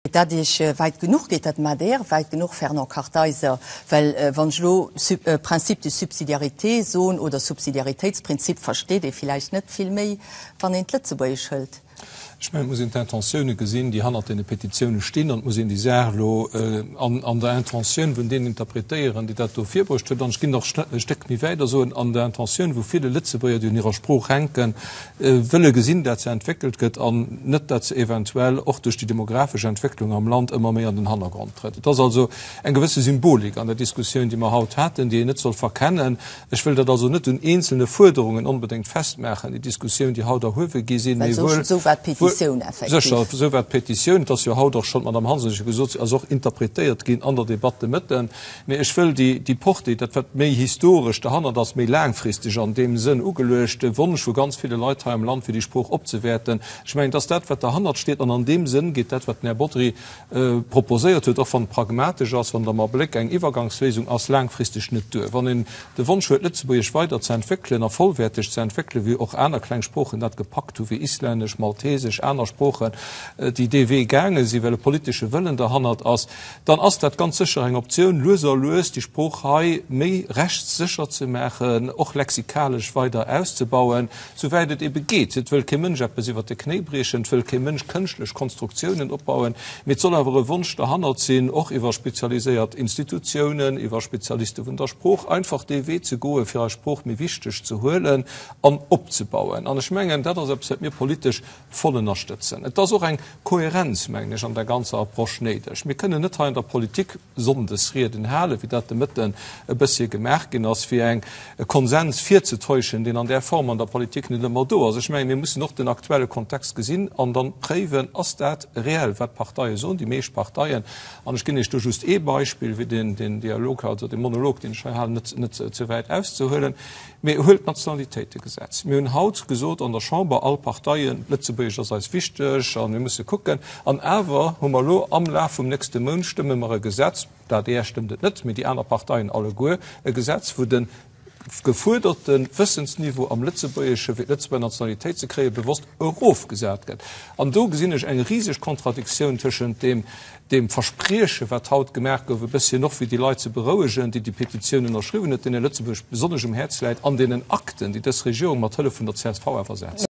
Geet dat Iech wäit genuch? Geet dat dem adr wäit genuch, Fernand Kartheiser? Well wann ech elo Principe de subsidiarité soen oder Subsidiaritéitsprinzip, versteet ee villäicht net vill méi, wann een d'Lëtzebuergesch hëlt. Ech mengen, et muss een d'Intentioune gesinn, déi hannert deene Petitioune stinn, an et muss een déi Saach elo an der Intentioun vun deenen interpretéieren, déi dat do virbruecht huet. An ech ginn nach e Stéck méi wäit a soen, an der Intentioun vu ville Lëtzebuerger, déi un hirer Sprooch hänken, wëlle gesinn, dat se entwéckelt gëtt an net, dat se eventuell och duerch déi demografesch Entwécklung am Land ëmmer méi an den Hannergrond trëtt. Et ass also eng gewësse Symbolik an der Diskussioun, déi mer haut haten, déi een net soll verkennen. Ech wëll dat also net un eenzelne Fuerderungen onbedéngt festmaachen, déi Diskussioun, déi haut erhuewe gi sinn, mee wuel, Esou war d'Petitioun effektiv. Sécher, esou war d'Petitioun. Et ass jo haut och schonn, d'Madame Hansen huet jo gesot, se ass och interpretéiert ginn an der Debatt de Mëtten. Mee ech wëll déi, déi Portée, dat wat méi historesch derhannert ass, méi laangfristeg an deem Sënn ugeluecht, de Wonsch vu ganz ville Leit hei am Land, fir déi Sprooch opzewäerten, ech mengen, et ass dat, wat derhannert steet. An an deem Sënn geet dat, wat den Här Bodry proposéiert huet, och wann et pragmatesch ass, wann et am Abléck eng Iwwergangsléisung ass, laangfristeg net duer. Wann een de Wonsch huet, Lëtzebuergesch weider ze entwéckelen a vollwäerteg ze entwéckelen, wéi och aner kleng Sproochen dat gepackt hu wéi Islännesch, Maltesesch, aner Sproochen, déi dee Wee gaange sinn, well e politesche Wëllen derhannert ass, dann ass dat ganz sécher eng Optioun, lues a lues déi Sprooch hei méi rechtssécher ze maachen, och lexikalesch weider auszebauen. Souwäit et ebe geet. Et wëll kee Mënsch eppes iwwert de Knéi briechen, et wëll kee Mënsch kënschtlech Konstruktiounen opbauen, mee et soll awer e Wonsch derhannert sinn, och iwwer spezialiséiert Institutiounen, iwwer Spezialiste vun der Sprooch, einfach dee Wee ze goen, fir eis Sprooch méi wichteg ze huelen an opzebauen. An ech mengen, dat ass eppes, wat mir politesch voll ënnerstëtzen. Et ass och eng Kohärenz, mengen ech, an der ganzer Approche néideg. Mir kënnen net hei an der Politik Sonndesrieden halen, wéi dat de Mëtten e bëssche gemaach ginn ass, fir eng e Konsens virzetäuschen, deen an där Form an der Politik net ëmmer do ass. Ech mengen, mir mussen och den aktuelle Kontext gesinn an dann préiwen, Ass dat reell, wat d'Parteie soen, déi meescht Parteien? An ech ginn Iech do just ee Beispill, fir den Dialog, also de Monolog, deen ech hei halen, net net ze wäit auszehuelen. Mee huelt d'Nationalitéitegesetz. Mir hunn haut gesot an der Chamber, all Parteien, Lëtzebuergesch ass eis wichteg a mir musse kucken. An awer hu mer elo am Laf vum nächste Mount stëmme mer e Gesetz, d'ADR stëmmt et net, mee déi aner Parteien alleguer, e Gesetz, wou de gefuerderte Wëssensniveau am Lëtzebuergesche fir d'Lëtzebuerger Nationalitéit ze kréien, bewosst erofgesat gëtt. An do gesinn ech eng riseg Kontradiktioun tëschent deem, deem Versprieche wat haut gemaach gouf, e bësschen och fir déi Leit ze berouegen, déi déi Petitioun ënnerschriwwen huet, deene Lëtzebuerg besonnesch um Häerz läit, an deenen Akten, déi dës Regierung mat Hëllef vun der csv awer setzt.